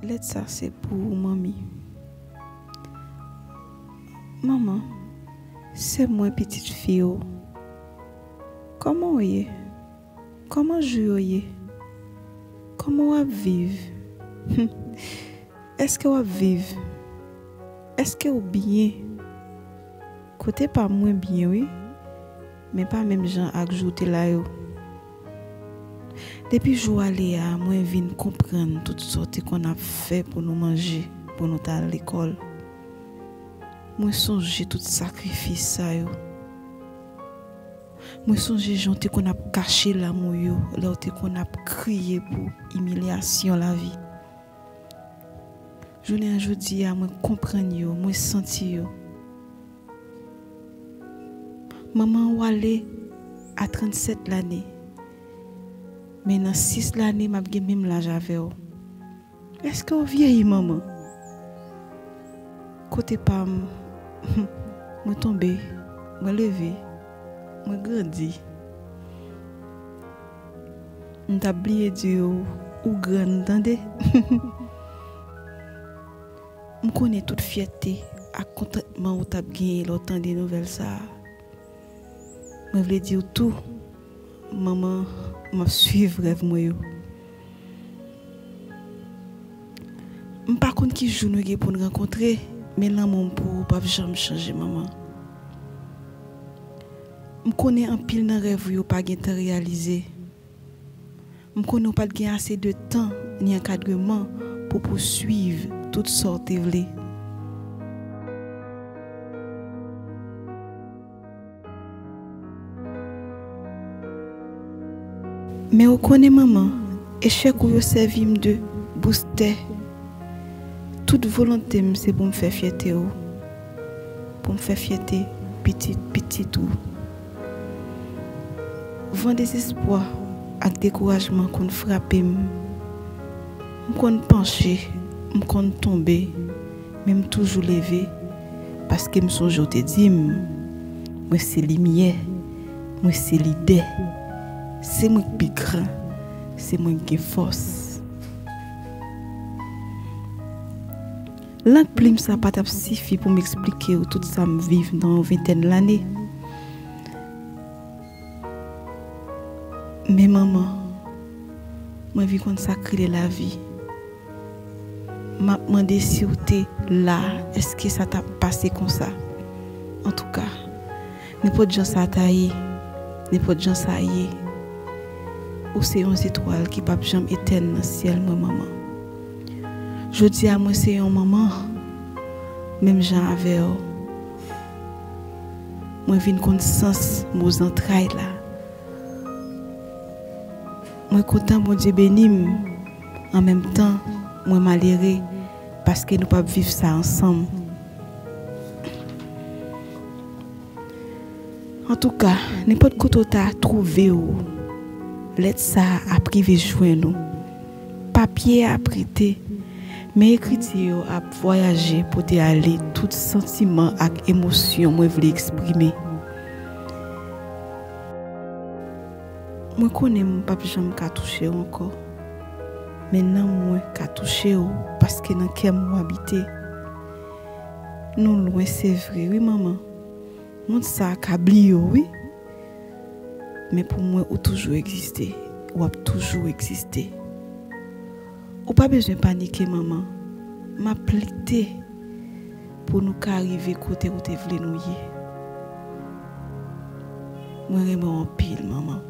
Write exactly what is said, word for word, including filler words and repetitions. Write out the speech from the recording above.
Lèt sa se pou ou, manmi. Manman, se mwen, pitit fi w. Kòman w ye? Kòman jou yo ye? Kòman w ap viv? Èske w ap viv? Èske w byen? Kote pa m, mwen byen wi, men pa menm jan ak jou w te la yo. Depi jou w ale a, mwen vin konprann tout sa w te konn ap fè pou nou manje, pou nou t al lekòl. Mwen sonje tout sakrifis sa yo. Mwen sonje jan w te konn ap kache lam ou yo, lè w te konn ap kriye pou imilyasyon lavi. Jounen an jodi a, mwen konprann yo, mwen santi yo. Manman, ou ale a trannsèt lane, men nan sis lane, m ap gen menm laj avè w. Èske w vyeyi, manman? Kote pa m, mwen tonbe, mwen leve, mwen grandi. M t ap bliye di w, ou grann, tande. M konnen tout fyète ak kontantman ou t ap genyen lè w tande nouvèl sa a. Mwen vle di w tou, manman, m ap swiv rèv mwen yo. M pa konn ki jou nou gen pou n rankontre, men lanmou m pou ou p ap janm chanje, manman. M konnen anpil nan rèv ou yo pa gentan reyalize. M konnen w pa t gen ase de tan ni ankadreman pou pouswiv tout sa w te vle. Men ou konnen, manman, echèk ou yo sèvi m de boustè. Tout volonte m se pou m fè fyète w, pou m fè fyète pitit pitit ou. Van dezespwa ak dekourajman konn frape m. M konn panche, m konn tonbe, men m toujou leve, paske m sonje w te di m, mwen se limyè, mwen se lidè, se mwen k pi gran, se mwen k gen fòs. Lang plim sa pa t ap sifi pou m eksplike w tout sa m viv nan yon ventèn lane. Men manman, mwen vin konn sa k rele lavi. M ap mande si w te la, èske sa t ap pase konsa? Antouka, nenpòt jan sa ta ye, nenpòt jan sa ye, ou se yon zetwal ki p ap janm etèn nan syèl mwen, manman. Jodi a, mwen se yon manman, menm jan avè w. Mwen vin konn sans mo zantray la. Mwen kontan Bondye beni m, an menm tan, mwen malere paske nou p ap viv sa ansanm. Antouka, nenpòt kote w ta twouve w, lèt sa a ap rive jwenn ou. Papye a ap rete, men ekriti yo ap vwayaje pote ale tout santiman ak emosyon mwen vle eksprime. Mwen konnen m p ap janm ka touche w ankò, men nanm mwen ka touche w paske nan kè m ou abite. Nou lwen, se vre, wi, manman. Mond sa a ka bliye w, wi. Men pou mwen, ou toujou egziste. W ap toujou egziste. Ou pa bezwen panike, manman. M ap lite pou nou ka rive kote ou te vle nou ye. Mwen renmen w anpil, manman.